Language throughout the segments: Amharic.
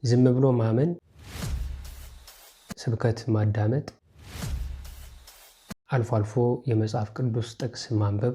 ዝም ብሎ ማመን፣ ስብከት ማዳመጥ፣ አልፎ አልፎ የመጽሐፍ ቅዱስ ጥቅስ ማንበብ፣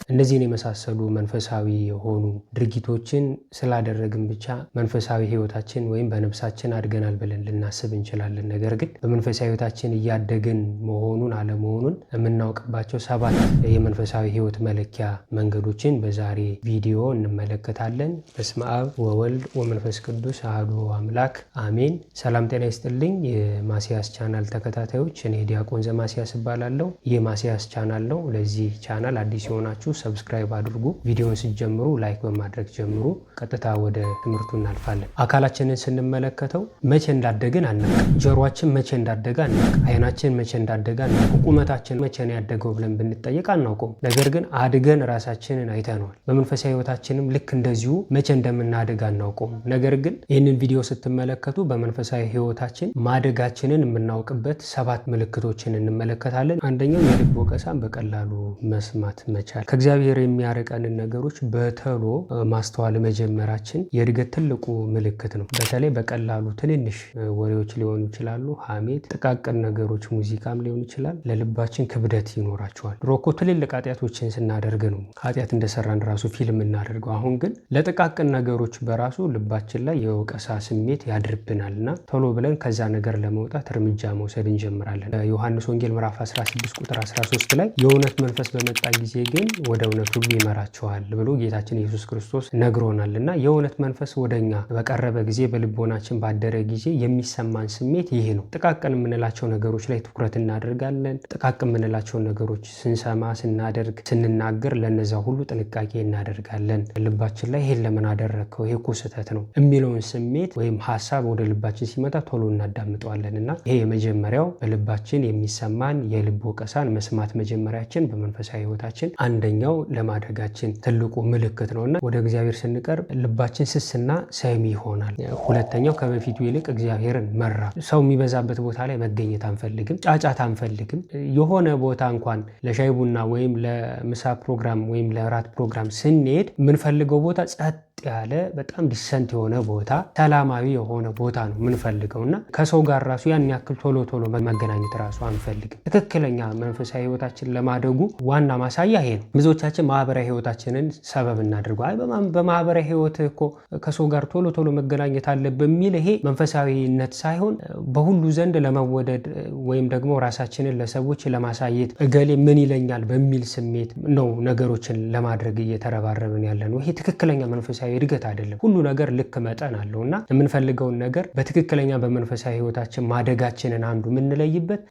እነዚህን የመሳሰሉ መንፈሳዊ የሆኑ ድርጊቶችን ስላደረግን ብቻ መንፈሳዊ ሕይወታችን ወይም በነፍሳችን አድገናል ብለን ልናስብ እንችላለን። ነገር ግን በመንፈሳዊ ሕይወታችን እያደግን መሆኑን አለመሆኑን የምናውቅባቸው 7 የመንፈሳዊ ሕይወት መለኪያ መንገዶችን በዛሬ ቪዲዮ እንመለከታለን። በስመ አብ ወወልድ ወመንፈስ ቅዱስ አሐዱ አምላክ አሜን። ሰላም ጤና ይስጥልኝ የማስያስ ቻናል ተከታታዮች፣ እኔ ዲያቆን ዘማስያስ እባላለሁ። ይህ ማስያስ ቻናል ነው። ለዚህ ቻናል አዲስ የሆናችሁ subscribe አድርጉ። ቪዲዮውን ስትጀምሩ like በማድረግ ጀምሩ። ቀጥታ ወደ ትምህርቱ እናልፋለን። አካላችንን ስንመለከተው መቼ እንዳደግን አናውቅም። ጆሮአችን መቼ እንዳደገ አናውቅም። አይናችን መቼ እንዳደገ አናውቅም። ቁመታችን መቼ ነው ያደገው ብለን ብንጠየቅ አናውቀውም። ነገር ግን አድገን ራሳችንን አይተነዋል። በመንፈሳዊ ሕይወታችንም ልክ እንደዚሁ መቼ እንደምናድግ አናውቀውም። ነገር ግን ይህንን ቪዲዮ ስትመለከቱ በመንፈሳዊ ሕይወታችን ማደጋችንን የምናውቅበት 7 ምልክቶችን እንመለከታለን። አንደኛው የልብ ወቀሳን በቀላሉ መስማት መቻል፣ ከእግዚአብሔር የሚያርቀንን ነገሮች በተሎ ማስተዋል መጀመራችን የእድገት ትልቁ ምልክት ነው። በተለይ በቀላሉ ትንንሽ ወሬዎች ሊሆኑ ይችላሉ፣ ሐሜት፣ ጥቃቅን ነገሮች፣ ሙዚቃም ሊሆን ይችላል፣ ለልባችን ክብደት ይኖራቸዋል። ድሮ እኮ ትልልቅ ኃጢአቶችን ስናደርግ ነው ኃጢአት እንደሰራን ራሱ ፊልም እናደርገው። አሁን ግን ለጥቃቅን ነገሮች በራሱ ልባችን ላይ የወቀሳ ስሜት ያድርብናልና ቶሎ ብለን ከዛ ነገር ለመውጣት እርምጃ መውሰድ እንጀምራለን። ዮሐንስ ወንጌል ምዕራፍ 16 ቁጥር 13 ላይ የእውነት መንፈስ በመጣ ጊዜ ግን ወደ እውነት ሁሉ ይመራቸዋል ብሎ ጌታችን ኢየሱስ ክርስቶስ ነግሮናል። እና የእውነት መንፈስ ወደኛ በቀረበ ጊዜ፣ በልቦናችን ባደረ ጊዜ የሚሰማን ስሜት ይህ ነው። ጥቃቅን የምንላቸው ነገሮች ላይ ትኩረት እናደርጋለን። ጥቃቅን የምንላቸው ነገሮች ስንሰማ፣ ስናደርግ፣ ስንናገር ለነዛ ሁሉ ጥንቃቄ እናደርጋለን። ልባችን ላይ ይሄን ለምን አደረግከው፣ ይሄ እኮ ስህተት ነው የሚለውን ስሜት ወይም ሀሳብ ወደ ልባችን ሲመጣ ቶሎ እናዳምጠዋለን። እና ይሄ የመጀመሪያው በልባችን የሚሰማን የልብ ወቀሳን መስማት መጀመሪያችን በመንፈሳዊ ሕይወታችን አንደኛው ለማደጋችን ትልቁ ምልክት ነውና ወደ እግዚአብሔር ስንቀርብ ልባችን ስስና ሰሚ ይሆናል። ሁለተኛው ከበፊቱ ይልቅ እግዚአብሔርን መራብ። ሰው የሚበዛበት ቦታ ላይ መገኘት አንፈልግም፣ ጫጫታ አንፈልግም። የሆነ ቦታ እንኳን ለሻይ ቡና ወይም ለምሳ ፕሮግራም ወይም ለራት ፕሮግራም ስንሄድ የምንፈልገው ቦታ ጸጥ ያለ በጣም decent የሆነ ቦታ፣ ሰላማዊ የሆነ ቦታ ነው የምንፈልገው እና ከሰው ጋር ራሱ ያን ያክል ቶሎ ቶሎ መገናኘት ራሱ አንፈልግም። ትክክለኛ መንፈሳዊ ሕይወታችን ለማደጉ ዋና ማሳያ ይሄ ነው። ብዙዎቻችን ማህበራዊ ሕይወታችንን ሰበብ እናድርገው። አይ በማህበራዊ ሕይወት እኮ ከሰው ጋር ቶሎ ቶሎ መገናኘት አለ በሚል ይሄ መንፈሳዊነት ሳይሆን በሁሉ ዘንድ ለመወደድ ወይም ደግሞ ራሳችንን ለሰዎች ለማሳየት እገሌ ምን ይለኛል በሚል ስሜት ነው ነገሮችን ለማድረግ እየተረባረብን ያለ ነው። ይሄ ትክክለኛ መንፈሳዊ እድገት አይደለም። ሁሉ ነገር ልክ መጠን አለው እና የምንፈልገውን ነገር በትክክለኛ በመንፈሳዊ ሕይወታችን ማደጋችንን አንዱ የምንለይበት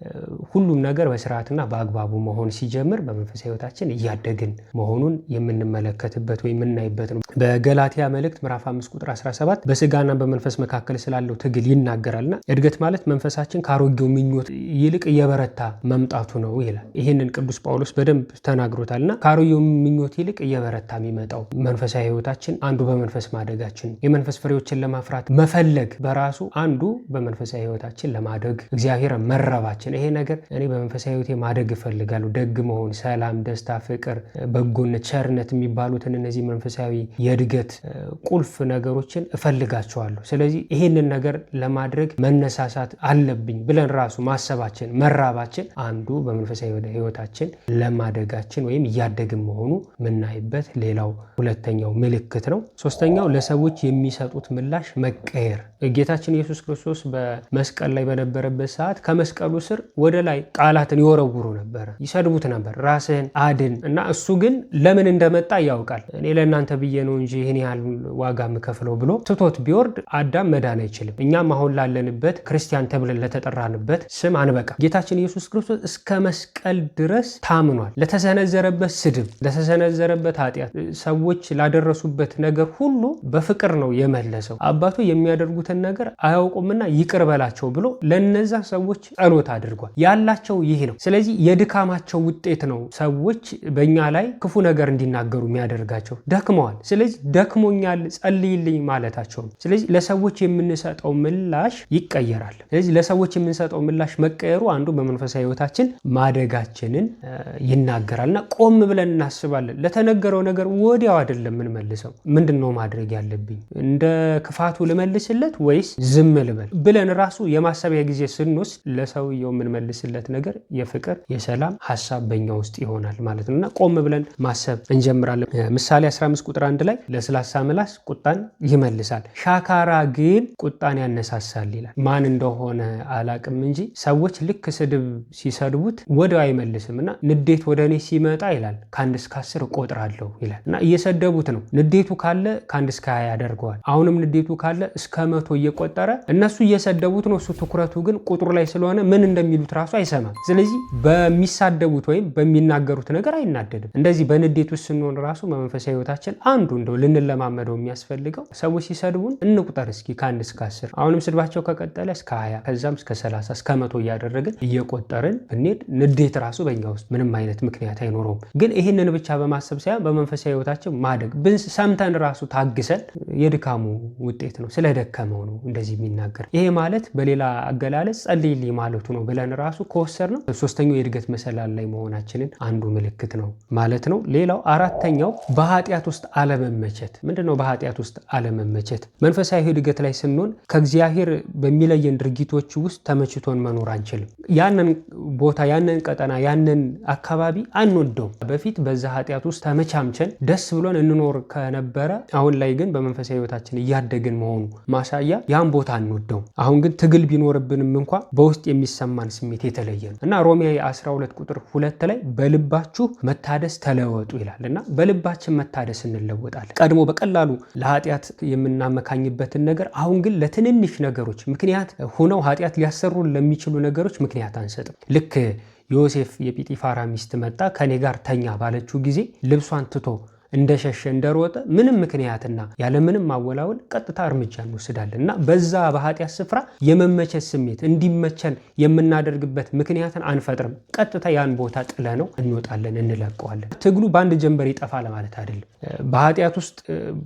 ሁሉም ነገር በስርዓትና በአግባቡ መሆን ሲጀምር በመንፈሳዊ ሕይወታችን እያደግን መሆኑን የምንመለከትበት ወይም የምናይበት ነው። በገላትያ መልእክት ምዕራፍ 5 ቁጥር 17 በስጋና በመንፈስ መካከል ስላለው ትግል ይናገራልና እድገት ማለት መንፈሳችን ካሮጌው ምኞት ይልቅ እየበረታ መምጣቱ ነው ይላል። ይህንን ቅዱስ ጳውሎስ በደንብ ተናግሮታልና ካሮጌው ምኞት ይልቅ እየበረታ የሚመጣው መንፈሳዊ ሕይወታችን አንዱ በመንፈስ ማደጋችን፣ የመንፈስ ፍሬዎችን ለማፍራት መፈለግ በራሱ አንዱ በመንፈሳዊ ሕይወታችን ለማደግ እግዚአብሔር መረባችን። ይሄ ነገር እኔ በመንፈሳዊ ሕይወቴ ማደግ እፈልጋለሁ፣ ደግ መሆን፣ ሰላም፣ ደስታ፣ ፍቅር፣ በጎነት፣ ቸርነት የሚባሉትን እነዚህ መንፈሳዊ የእድገት ቁልፍ ነገሮችን እፈልጋቸዋለሁ። ስለዚህ ይሄንን ነገር ለማድረግ መነሳሳት አለብኝ ብለን ራሱ ማሰባችን መራባችን አንዱ በመንፈሳዊ ሕይወታችን ለማደጋችን ወይም እያደግን መሆኑ የምናይበት ሌላው ሁለተኛው ምልክት ነው። ሶስተኛው ለሰዎች የሚሰጡት ምላሽ መቀየር። ጌታችን ኢየሱስ ክርስቶስ በመስቀል ላይ በነበረበት ሰዓት ከመስቀሉ ስር ወደ ላይ ቃላትን ይወረውሩ ነበረ፣ ይሰድቡት ነበር፣ ራስህን አድን እና እሱ ግን ለምን እንደመጣ ያውቃል። እኔ ለእናንተ ብዬ ነው እንጂ ይህን ያህል ዋጋ የምከፍለው ብሎ ትቶት ቢወርድ አዳም መዳን አይችልም። እኛም አሁን ላለንበት ክርስቲያን ተብለን ለተጠራንበት ስም አንበቃ። ጌታችን ኢየሱስ ክርስቶስ እስከ መስቀል ድረስ ታምኗል። ለተሰነዘረበት ስድብ፣ ለተሰነዘረበት ኃጢአት፣ ሰዎች ላደረሱበት ነገር ሁሉ በፍቅር ነው የመለሰው። አባቱ የሚያደርጉትን ነገር አያውቁምና ይቅር በላቸው ብሎ ለነዛ ሰዎች ጸሎት አድርጓል። ያላቸው ይህ ነው። ስለዚህ የድካማቸው ውጤት ነው ሰዎች በእኛ ላይ ክፉ ነገር እንዲናገሩ የሚያደርጋቸው። ደክመዋል። ስለዚህ ደክሞኛል ጸልይልኝ ማለታቸው ነው። ስለዚህ ለሰዎች የምንሰጠው ምላሽ ይቀየራል። ስለዚህ ለሰዎች የምንሰጠው ምላሽ መቀየሩ አንዱ በመንፈሳዊ ሕይወታችን ማደጋችንን ይናገራል እና ቆም ብለን እናስባለን። ለተነገረው ነገር ወዲያው አይደለም የምንመልሰው። ምንድን ምንድን ነው ማድረግ ያለብኝ? እንደ ክፋቱ ልመልስለት ወይስ ዝም ልበል ብለን ራሱ የማሰቢያ ጊዜ ስንወስድ ለሰውየው የምንመልስለት ነገር የፍቅር የሰላም ሀሳብ በኛ ውስጥ ይሆናል ማለት ነው እና ቆም ብለን ማሰብ እንጀምራለን። ምሳሌ 15 ቁጥር 1 ላይ ለስላሳ ምላስ ቁጣን ይመልሳል፣ ሻካራ ግን ቁጣን ያነሳሳል ይላል። ማን እንደሆነ አላቅም እንጂ ሰዎች ልክ ስድብ ሲሰድቡት ወዲያው አይመልስም እና ንዴት ወደ እኔ ሲመጣ ይላል ከ1 እስከ 10 እቆጥራለሁ ይላል እና እየሰደቡት ነው። ንዴቱ ካለ ከ1 እስከ 20 ያደርገዋል። አሁንም ንዴቱ ካለ እስከ 100 እየቆጠረ እነሱ እየሰደቡት ነው። እሱ ትኩረቱ ግን ቁጥሩ ላይ ስለሆነ ምን እንደሚሉት ራሱ አይሰማም። ስለዚህ በሚሳደቡት ወይም በሚናገሩት ነገር አይናደድም። እንደዚህ በንዴት ውስጥ ስንሆን ራሱ በመንፈሳዊ ሕይወታችን አንዱ እንደው ልንለማመደው የሚያስፈልገው ሰዎች ሲሰድቡን እንቁጠር እስኪ ከ1 እስከ 10፣ አሁንም ስድባቸው ከቀጠለ እስከ 20፣ ከዛም እስከ 30፣ እስከ 100 እያደረግን እየቆጠርን ብንሄድ ንዴት ራሱ በእኛ ውስጥ ምንም አይነት ምክንያት አይኖረውም። ግን ይህንን ብቻ በማሰብ ሳይሆን በመንፈሳዊ ሕይወታችን ማደግ ሰምተን ራሱ ታግሰን የድካሙ ውጤት ነው፣ ስለደከመው ነው እንደዚህ የሚናገር። ይሄ ማለት በሌላ አገላለጽ ጸልይልኝ ማለቱ ነው ብለን ራሱ ከወሰድነው ሶስተኛው የእድገት መሰላል ላይ መሆናችንን አንዱ ምልክት ነው ማለት ነው። ሌላው አራተኛው በኃጢአት ውስጥ አለመመቸት። ምንድን ነው በኃጢአት ውስጥ አለመመቸት? መንፈሳዊ እድገት ላይ ስንሆን ከእግዚአብሔር በሚለየን ድርጊቶች ውስጥ ተመችቶን መኖር አንችልም። ያንን ቦታ፣ ያንን ቀጠና፣ ያንን አካባቢ አንወደውም። በፊት በዛ ኃጢአት ውስጥ ተመቻምቸን ደስ ብሎን እንኖር ከነበረ አሁን ላይ ግን በመንፈሳዊ ሕይወታችን እያደግን መሆኑ ማሳያ ያን ቦታ አንወደውም። አሁን ግን ትግል ቢኖርብንም እንኳ በውስጥ የሚሰማን ስሜት የተለየ ነው እና ሮሜ 12 ቁጥር 2 ላይ በልባችሁ መታደስ ተለወጡ ይላል እና በልባችን መታደስ እንለወጣለን። ቀድሞ በቀላሉ ለኃጢአት የምናመካኝበትን ነገር አሁን ግን ለትንንሽ ነገሮች ምክንያት ሆነው ኃጢአት ሊያሰሩን ለሚችሉ ነገሮች ምክንያት አንሰጥም። ልክ ዮሴፍ የጲጢፋራ ሚስት መጣ ከኔ ጋር ተኛ ባለችው ጊዜ ልብሷን ትቶ እንደሸሸ እንደሮጠ ምንም ምክንያትና ያለምንም ማወላወል ቀጥታ እርምጃ እንወስዳለን እና በዛ በኃጢአት ስፍራ የመመቸት ስሜት እንዲመቸን የምናደርግበት ምክንያትን አንፈጥርም። ቀጥታ ያን ቦታ ጥለነው እንወጣለን፣ እንለቀዋለን። ትግሉ በአንድ ጀንበር ይጠፋል ማለት አይደለም። በኃጢአት ውስጥ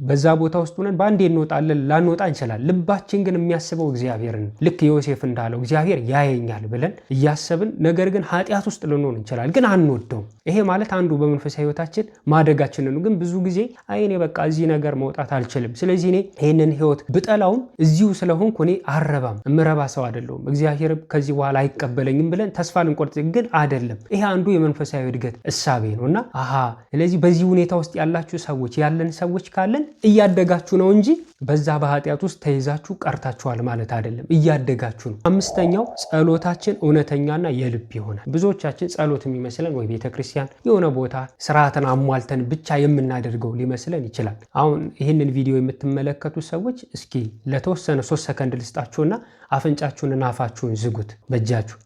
በዛ ቦታ ውስጥ ሆነን በአንዴ እንወጣለን ላንወጣ እንችላለን። ልባችን ግን የሚያስበው እግዚአብሔርን ልክ ዮሴፍ እንዳለው እግዚአብሔር ያየኛል ብለን እያሰብን ነገር ግን ኃጢአት ውስጥ ልንሆን እንችላለን፣ ግን አንወደውም። ይሄ ማለት አንዱ በመንፈሳዊ ሕይወታችን ማደጋችንን ነው። ግን ብዙ ጊዜ አይ እኔ በቃ እዚህ ነገር መውጣት አልችልም፣ ስለዚህ እኔ ይህንን ህይወት ብጠላውም እዚሁ ስለሆንኩ እኔ አረባም፣ እምረባ ሰው አይደለሁም፣ እግዚአብሔር ከዚህ በኋላ አይቀበለኝም ብለን ተስፋ ልንቆርጥ ግን አይደለም። ይሄ አንዱ የመንፈሳዊ እድገት እሳቤ ነው እና አሃ ስለዚህ በዚህ ሁኔታ ውስጥ ያላችሁ ሰዎች ያለን ሰዎች ካለን እያደጋችሁ ነው እንጂ በዛ በኃጢአት ውስጥ ተይዛችሁ ቀርታችኋል ማለት አይደለም። እያደጋችሁ ነው። አምስተኛው ጸሎታችን እውነተኛና የልብ ይሆናል። ብዙዎቻችን ጸሎት የሚመስለን ወይ ቤተክርስቲያን የሆነ ቦታ ስርዓትን አሟልተን ብቻ የምናደርገው ሊመስለን ይችላል። አሁን ይህንን ቪዲዮ የምትመለከቱ ሰዎች እስኪ ለተወሰነ 3 ሰከንድ ልስጣችሁና አፍንጫችሁንና አፋችሁን ዝጉት በእጃችሁ።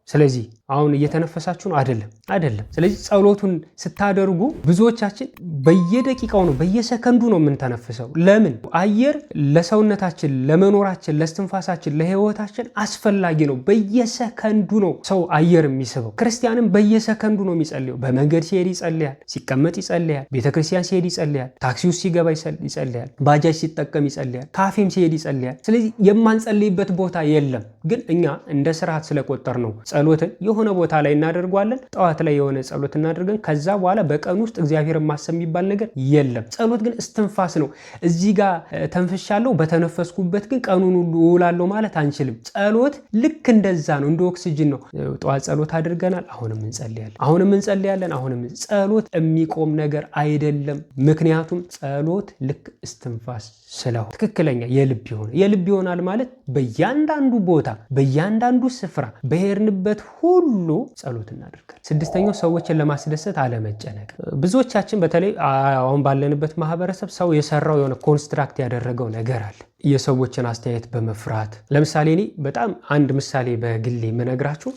ስለዚህ አሁን እየተነፈሳችሁ ነው? አይደለም፣ አይደለም። ስለዚህ ጸሎቱን ስታደርጉ ብዙዎቻችን በየደቂቃው ነው በየሰከንዱ ነው የምንተነፍሰው። ለምን? አየር ለሰውነታችን፣ ለመኖራችን፣ ለስትንፋሳችን፣ ለህይወታችን አስፈላጊ ነው። በየሰከንዱ ነው ሰው አየር የሚስበው። ክርስቲያንም በየሰከንዱ ነው የሚጸልየው። በመንገድ ሲሄድ ይጸልያል፣ ሲቀመጥ ይጸልያል፣ ቤተክርስቲያን ሲሄድ ይጸልያል፣ ታክሲ ውስጥ ሲገባ ይጸልያል፣ ባጃጅ ሲጠቀም ይጸልያል፣ ካፌም ሲሄድ ይጸልያል። ስለዚህ የማንጸልይበት ቦታ የለም። ግን እኛ እንደ ስርዓት ስለቆጠርነው ጸሎትን የሆነ ቦታ ላይ እናደርገዋለን። ጠዋት ላይ የሆነ ጸሎት እናደርገን፣ ከዛ በኋላ በቀን ውስጥ እግዚአብሔርን ማሰብ የሚባል ነገር የለም። ጸሎት ግን እስትንፋስ ነው። እዚህ ጋር ተንፍሻለሁ፣ በተነፈስኩበት ግን ቀኑን ሁሉ እውላለሁ ማለት አንችልም። ጸሎት ልክ እንደዛ ነው፣ እንደ ኦክሲጅን ነው። ጠዋት ጸሎት አድርገናል፣ አሁንም እንጸልያለን፣ አሁንም እንጸልያለን፣ አሁንም ጸሎት የሚቆም ነገር አይደለም። ምክንያቱም ጸሎት ልክ እስትንፋስ ስለሆነ ትክክለኛ የልብ የሆነ የልብ ይሆናል ማለት በእያንዳንዱ ቦታ በእያንዳንዱ ስፍራ በሄድንበት ሁሉ ጸሎት እናደርጋለን። ስድስተኛው ሰዎችን ለማስደሰት አለመጨነቅ። ብዙዎቻችን በተለይ አሁን ባለንበት ማህበረሰብ ሰው የሰራው የሆነ construct ያደረገው ነገር አለ። የሰዎችን አስተያየት በመፍራት ለምሳሌ እኔ በጣም አንድ ምሳሌ በግሌ የምነግራችሁ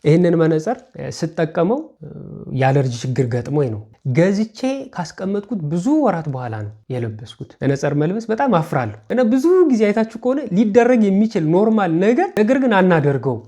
ይህንን መነጽር ስጠቀመው የአለርጂ ችግር ገጥሞኝ ነው። ገዝቼ ካስቀመጥኩት ብዙ ወራት በኋላ ነው የለበስኩት። መነጽር መልበስ በጣም አፍራለሁ እና ብዙ ጊዜ አይታችሁ ከሆነ ሊደረግ የሚችል normal ነገር ግን አናደርገውም።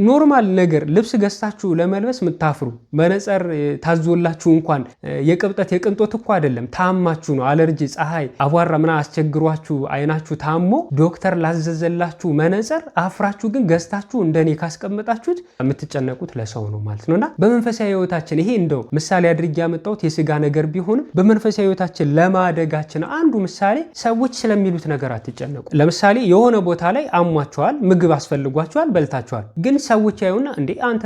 Normal ነገር ልብስ ገዝታችሁ ለመልበስ የምታፍሩ፣ መነጽር ታዞላችሁ እንኳን የቅብጠት የቅንጦት እኮ አይደለም፣ ታማችሁ ነው። አለርጂ፣ ፀሐይ፣ አቧራ ምና አስቸግሯችሁ አይናችሁ ታሞ ዶክተር ላዘዘላችሁ መነጽር አፍራችሁ ግን ገዝታችሁ እንደኔ ካስቀመጣችሁት የምትጨነቁት ለሰው ነው ማለት ነውና በመንፈሳዊ ሕይወታችን ይሄ እንደው ምሳሌ አድርጌ ያመጣሁት የስጋ ነገር ቢሆንም በመንፈሳዊ ሕይወታችን ለማደጋችን አንዱ ምሳሌ ሰዎች ስለሚሉት ነገር አትጨነቁ። ለምሳሌ የሆነ ቦታ ላይ አሟቸዋል፣ ምግብ አስፈልጓቸዋል፣ በልታቸዋል። ግን ሰዎች ያዩና እንዴ አንተ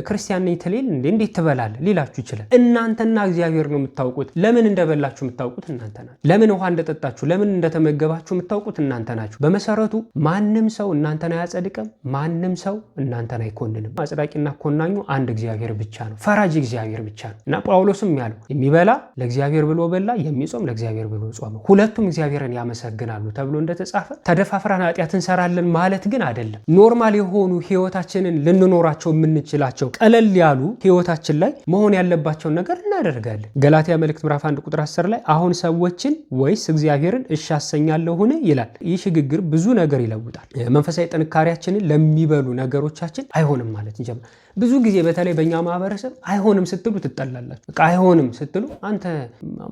ክርስቲያን ነኝ ትልል እንዴ እንዴት ትበላለህ ሊላችሁ ይችላል። እናንተና እግዚአብሔር ነው የምታውቁት። ለምን እንደበላችሁ የምታውቁት እናንተ ናችሁ። ለምን ውሃ እንደጠጣችሁ፣ ለምን እንደተመገባችሁ የምታውቁት እናንተ ናችሁ። በመሰረቱ ማንም ሰው እናንተን አያጸድቅም። ማንም ሰው እናንተን አይኮንንም። አጽዳቂና ኮናኙ አንድ እግዚአብሔር ብቻ ነው። ፈራጅ እግዚአብሔር ብቻ ነው እና ጳውሎስም ያለው የሚበላ ለእግዚአብሔር ብሎ በላ፣ የሚጾም ለእግዚአብሔር ብሎ ጾመ፣ ሁለቱም እግዚአብሔርን ያመሰግናሉ ተብሎ እንደተጻፈ ተደፋፍረን ኃጢአት እንሰራለን ማለት ግን አይደለም። Normal የሆኑ ህይወታችንን ልንኖራቸው የምንችላቸው ቀለል ያሉ ህይወታችን ላይ መሆን ያለባቸውን ነገር እናደርጋለን። ገላትያ መልእክት ምዕራፍ 1 ቁጥር 10 ላይ አሁን ሰዎችን ወይስ እግዚአብሔርን እሺ አሰኛለሁን ይላል። ይህ ሽግግር ብዙ ነገር ይለውጣል። መንፈሳዊ ጥንካሬያችንን ለሚበሉ ነገሮቻችን አይሆንም ማለት እንጀምር። ብዙ ጊዜ በተለይ በእኛ ማህበረሰብ አይሆንም ስትሉ ትጠላላችሁ። በቃ አይሆንም ስትሉ አንተ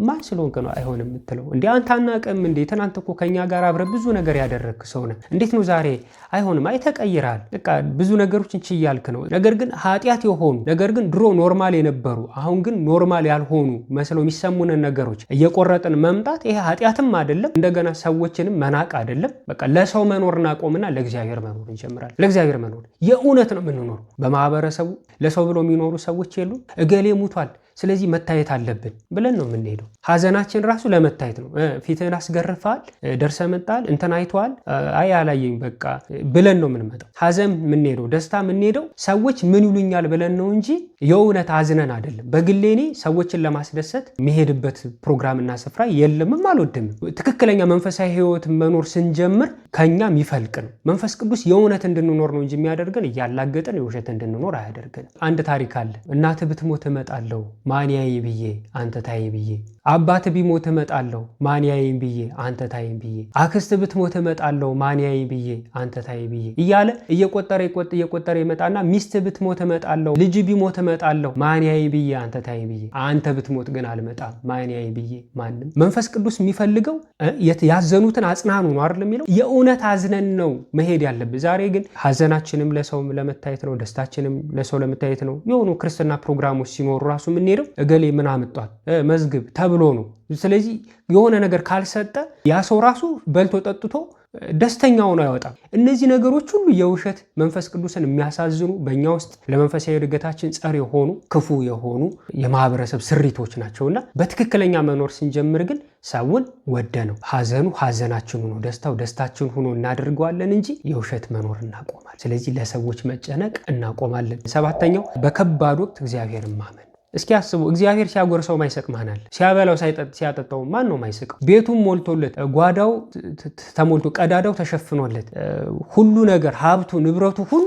ማን ስለሆንክ ነው አይሆንም የምትለው? እንዴ አንተ አናውቅም እንዴ? ትናንት እኮ ከኛ ጋር አብረህ ብዙ ነገር ያደረግክ ሰው ነህ። እንዴት ነው ዛሬ አይሆንም? አይ ተቀይረሃል። በቃ ብዙ ነገሮችን ችያልክ ነው። ነገር ግን ኃጢአት የሆኑ ነገር ግን ድሮ normal የነበሩ አሁን ግን normal ያልሆኑ መስለው የሚሰሙንን ነገሮች እየቆረጥን መምጣት ይሄ ኃጢአትም አይደለም፣ እንደገና ሰዎችንም መናቅ አይደለም። በቃ ለሰው መኖር እናቆምና ለእግዚአብሔር መኖር እንጀምራለን። ለእግዚአብሔር መኖር የእውነት ነው የምንኖረው። በማህበረሰቡ ለሰው ብሎ የሚኖሩ ሰዎች የሉም። እገሌ ሙቷል፣ ስለዚህ መታየት አለብን ብለን ነው የምንሄደው። ሀዘናችን ራሱ ለመታየት ነው። ፊትህን አስገርፈሃል፣ ደርሰህ መጣል፣ እንትን አይተዋል፣ አይ አላየኝ በቃ ብለን ነው የምንመጣው። ሀዘን የምንሄደው ደስታ የምንሄደው ሰዎች ምን ይሉኛል ብለን ነው እንጂ የእውነት አዝነን አይደለም። በግሌ እኔ ሰዎችን ለማስደሰት የሚሄድበት ፕሮግራምና ስፍራ የለምም፣ አልወድምም። ትክክለኛ መንፈሳዊ ህይወት መኖር ስንጀምር ከኛ የሚፈልቅ ነው። መንፈስ ቅዱስ የእውነት እንድንኖር ነው እንጂ የሚያደርገን እያላገጠን የውሸት እንድንኖር አያደርገን። አንድ ታሪክ አለ። እናትህ ብትሞት እመጣለሁ ማን ያይ ብዬ አንተ ታይ ብዬ፣ አባት ቢሞት እመጣለሁ ማን ያይኝ ብዬ አንተ ታይ ብዬ፣ አክስት ብትሞት እመጣለሁ ማን ያይኝ ብዬ አንተ ታይ ብዬ እያለ እየቆጠረ እየቆጠረ ይመጣና ሚስት ብትሞት እመጣለሁ፣ ልጅ ቢሞት እመጣለሁ ማን ያይኝ ብዬ አንተ ታይ ብዬ፣ አንተ ብትሞት ግን አልመጣም ማን ያይኝ ብዬ ማንም። መንፈስ ቅዱስ የሚፈልገው ያዘኑትን አጽናኑ ነው አይደል የሚለው? የእውነት አዝነን ነው መሄድ ያለብን። ዛሬ ግን ሀዘናችንም ለሰው ለመታየት ነው፣ ደስታችንም ለሰው ለመታየት ነው። የሆኑ ክርስትና ፕሮግራሞች ሲኖሩ ራሱ የምንሄደው እገሌ ምን አምጧል መዝግብ ተብሎ ነው። ስለዚህ የሆነ ነገር ካልሰጠ ያ ሰው ራሱ በልቶ ጠጥቶ ደስተኛ ሆኖ አይወጣም። እነዚህ ነገሮች ሁሉ የውሸት መንፈስ ቅዱስን የሚያሳዝኑ በእኛ ውስጥ ለመንፈሳዊ እድገታችን ጸር የሆኑ ክፉ የሆኑ የማህበረሰብ ስሪቶች ናቸውና በትክክለኛ መኖር ስንጀምር ግን ሰውን ወደ ነው ሀዘኑ ሀዘናችን ሆኖ ደስታው ደስታችን ሆኖ እናደርገዋለን እንጂ የውሸት መኖር እናቆማለን። ስለዚህ ለሰዎች መጨነቅ እናቆማለን። ሰባተኛው በከባድ ወቅት እግዚአብሔርን ማመን። እስኪ አስቡ፣ እግዚአብሔር ሲያጎርሰው ማይስቅ ማን አለ? ሲያበላው ሲያጠጣው ማን ነው ማይስቀው? ቤቱም ሞልቶለት ጓዳው ተሞልቶ ቀዳዳው ተሸፍኖለት ሁሉ ነገር ሀብቱ ንብረቱ ሁሉ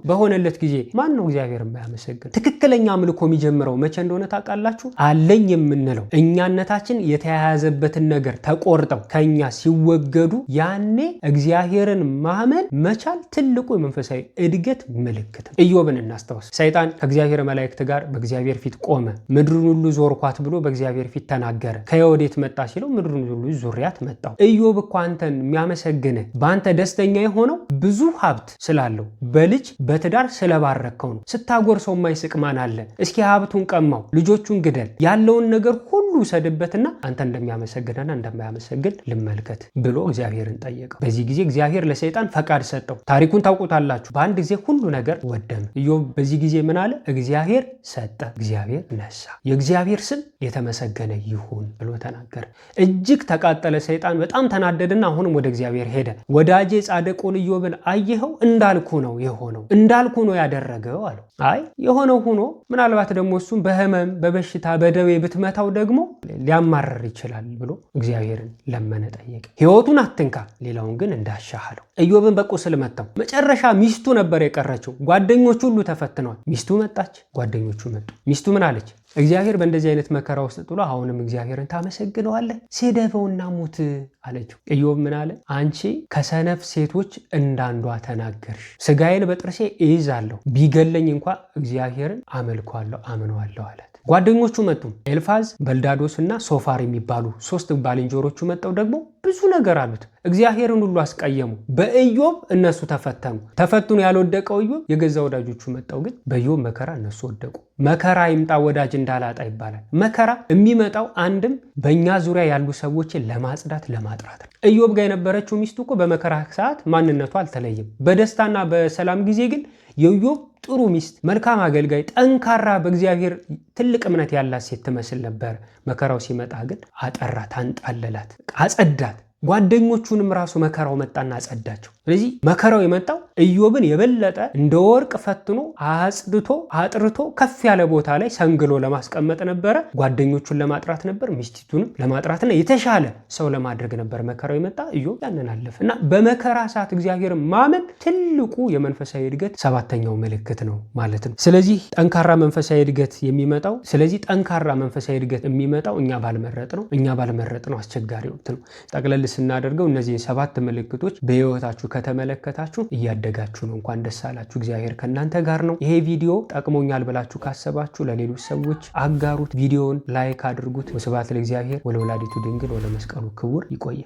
በሆነለት ጊዜ ማን ነው እግዚአብሔር የማያመሰግን? ትክክለኛ አምልኮ የሚጀምረው መቼ እንደሆነ ታውቃላችሁ? አለኝ የምንለው እኛነታችን የተያያዘበትን ነገር ተቆርጠው ከኛ ሲወገዱ ያኔ እግዚአብሔርን ማመን መቻል ትልቁ የመንፈሳዊ እድገት ምልክት ነው። ኢዮብን እናስታውስ። ሰይጣን ከእግዚአብሔር መላእክት ጋር በእግዚአብሔር ፊት ቆመ። ምድሩን ሁሉ ዞርኳት ብሎ በእግዚአብሔር ፊት ተናገረ። ከወዴት መጣ ሲለው ምድሩን ሁሉ ዙሪያት መጣው። ኢዮብ እኮ አንተን የሚያመሰግንህ በአንተ ደስተኛ የሆነው ብዙ ሀብት ስላለው በልጅ በትዳር ስለባረከው ነው። ስታጎርሰው የማይስቅ ማን አለ? እስኪ ሀብቱን ቀማው፣ ልጆቹን ግደል፣ ያለውን ነገር ሁሉ ውሰድበትና አንተ እንደሚያመሰግንና እንደማያመሰግን ልመልከት ብሎ እግዚአብሔርን ጠየቀው። በዚህ ጊዜ እግዚአብሔር ለሰይጣን ፈቃድ ሰጠው። ታሪኩን ታውቁታላችሁ። በአንድ ጊዜ ሁሉ ነገር ወደመ። ኢዮብ በዚህ ጊዜ ምን አለ? እግዚአብሔር ሰጠ፣ እግዚአብሔር ነሳ፣ የእግዚአብሔር ስም የተመሰገነ ይሁን ብሎ ተናገረ። እጅግ ተቃጠለ ሰይጣን፣ በጣም ተናደደና አሁንም ወደ እግዚአብሔር ሄደ። ወዳጄ ጻድቁን ኢዮብን አየኸው? እንዳልኩ ነው የሆነው፣ እንዳልኩ ነው ያደረገው አለው። አይ የሆነው ሆኖ ምናልባት ደግሞ እሱም በህመም በበሽታ በደዌ ብትመታው ደግሞ ሊያማረር ይችላል ብሎ እግዚአብሔርን ለመነ፣ ጠየቀ። ህይወቱን አትንካ፣ ሌላውን ግን እንዳሻህ አለው። ኢዮብን በቁስል መታው። መጨረሻ ሚስቱ ነበር የቀረችው። ጓደኞቹ ሁሉ ተፈትነዋል። ሚስቱ መጣች፣ ጓደኞቹ መጡ። ሚስቱ ምን አለች? አለች? እግዚአብሔር በእንደዚህ አይነት መከራ ውስጥ ጥሎ አሁንም እግዚአብሔርን ታመሰግነዋለህ? ስደበውና ሙት አለችው። ኢዮብ ምን አለ? አንቺ ከሰነፍ ሴቶች እንዳንዷ ተናገርሽ። ስጋዬን በጥርሴ እይዛለሁ፣ ቢገለኝ እንኳ እግዚአብሔርን አመልከዋለሁ አምነዋለሁ አላት። ጓደኞቹ መጡ። ኤልፋዝ፣ በልዳዶስ እና ሶፋር የሚባሉ ሶስት ባልንጀሮቹ መጠው ደግሞ ብዙ ነገር አሉት። እግዚአብሔርን ሁሉ አስቀየሙ። በኢዮብ እነሱ ተፈተኑ። ተፈትኖ ያልወደቀው ኢዮብ የገዛ ወዳጆቹ መጠው ግን በኢዮብ መከራ እነሱ ወደቁ። መከራ ይምጣ ወዳጅ እንዳላጣ ይባላል። መከራ የሚመጣው አንድም በእኛ ዙሪያ ያሉ ሰዎችን ለማጽዳት ለማጥራት ነው። ኢዮብ ጋር የነበረችው ሚስቱ እኮ በመከራ ሰዓት ማንነቱ አልተለየም። በደስታና በሰላም ጊዜ ግን የኢዮብ ጥሩ ሚስት፣ መልካም አገልጋይ፣ ጠንካራ በእግዚአብሔር ትልቅ እምነት ያላት ሴት ትመስል ነበር። መከራው ሲመጣ ግን አጠራት፣ አንጣለላት፣ አጸዳት። ጓደኞቹንም ራሱ መከራው መጣና አጸዳቸው። ስለዚህ መከራው የመጣው ኢዮብን የበለጠ እንደ ወርቅ ፈትኖ አጽድቶ አጥርቶ ከፍ ያለ ቦታ ላይ ሰንግሎ ለማስቀመጥ ነበረ። ጓደኞቹን ለማጥራት ነበር፣ ሚስቲቱንም ለማጥራትና የተሻለ ሰው ለማድረግ ነበር መከራው የመጣ። ኢዮብ ያንን አለፈ እና በመከራ ሰዓት እግዚአብሔርን ማመን ትልቁ የመንፈሳዊ እድገት ሰባተኛው ምልክት ነው ማለት ነው። ስለዚህ ጠንካራ መንፈሳዊ እድገት የሚመጣው ስለዚህ ጠንካራ መንፈሳዊ እድገት የሚመጣው እኛ ባልመረጥነው አስቸጋሪ ወቅት ነው። ጠቅለል ስናደርገው እነዚህን ሰባት ምልክቶች በህይወታችሁ ከተመለከታችሁ እያደጋችሁ ነው። እንኳን ደስ አላችሁ። እግዚአብሔር ከእናንተ ጋር ነው። ይሄ ቪዲዮ ጠቅሞኛል ብላችሁ ካሰባችሁ ለሌሎች ሰዎች አጋሩት። ቪዲዮውን like አድርጉት። ወስብሐት ለእግዚአብሔር ወለወላዲቱ ድንግል ወለመስቀሉ ክቡር። ይቆያል።